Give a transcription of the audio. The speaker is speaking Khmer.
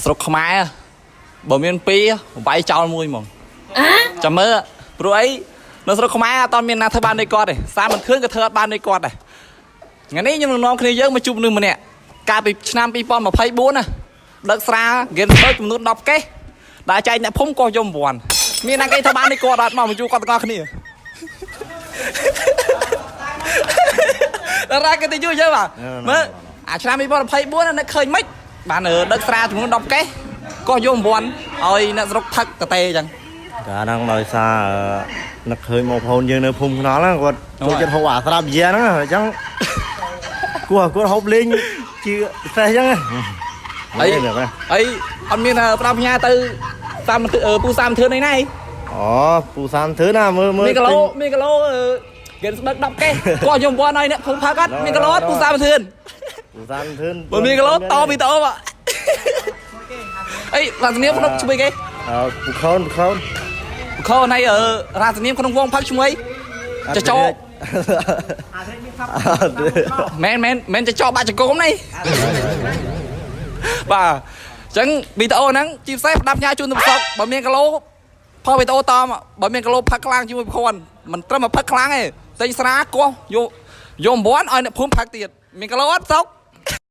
ស្រុកខ្មែរបើមានពីរវាយចោលមួយហ្មងចាំមើលព្រោះអីនៅស្រុកខ្មែរអត់ទាន់មានណាធ្វើបានដូចគាត់ទេសារមិនឃើញក៏ធ្វើអត់បានដូចគាត់ដែរថ្ងៃនេះខ្ញុំនឹងនាំគ្នាយើងមកជួបនឹងម្នាក់កាលពីឆ្នាំ2024ណាដឹកស្រាហ្គេនបើចំនួន10កេសដែលចែកអ្នកភូមិកោះយំវ័នមានណាគេធ្វើបានដូចគាត់អត់មកមកជួបគាត់ទាំងអស់គ្នា តារាគេទៅជួយយើងបាទមើលអាឆ្នាំ2024ណានឹកឃើញម៉េចបានដឹកស្រាចំនួន10កេសកោះយំវ័នឲ្យអ្នកស្រុកផឹកតេអញ្ចឹង កាលហ្នឹងដោយសារនឹកឃើញបងប្អូនយើងនៅភូមិខ្នល់ហ្នឹងគាត់ចូលចិត្តហូបអាស្រាបយាហ្នឹងអញ្ចឹងគួរគាត់ហូបលេងជាពិសេសអញ្ចឹង អីអីអត់មានផ្ដាំផ្ញើទៅតាមពូសាមធឿនអីណា អូពូសានធ្វើណាមើលមើល មានគីឡូមានគីឡូហ្គេនស្បឹក10កេសកោះយំវ័នឲ្យអ្នកភូមិផឹកអត់មានគីឡូអត់ពូសាមធឿន ពូសានធ្វើ បើមានគីឡូតវីដេអូបាទអីរ៉ាសនាមក្នុងឈ្មោះគេ អើពូខូនពូខូន ខោណៃរ៉ាសនាមក្នុងវងផឹកឈ្មោះអីចចោ មែនមែនមែនចចកបាក់ចង្គមនេះបាទអញ្ចឹងវីដេអូហ្នឹងជីពិសេសផ្ដាប់ផ្ញើជូនទៅប្រសពបើមានគីឡូផុសវីដេអូតមបើមានគីឡូផឹកខ្លាំងជាមួយប្រព័ន្ធមិនត្រឹមតែផឹកខ្លាំងទេទិញស្រាកោះយកយកអំបន់ឲ្យអ្នកភូមិផឹកទៀតមានគីឡូអត់សុក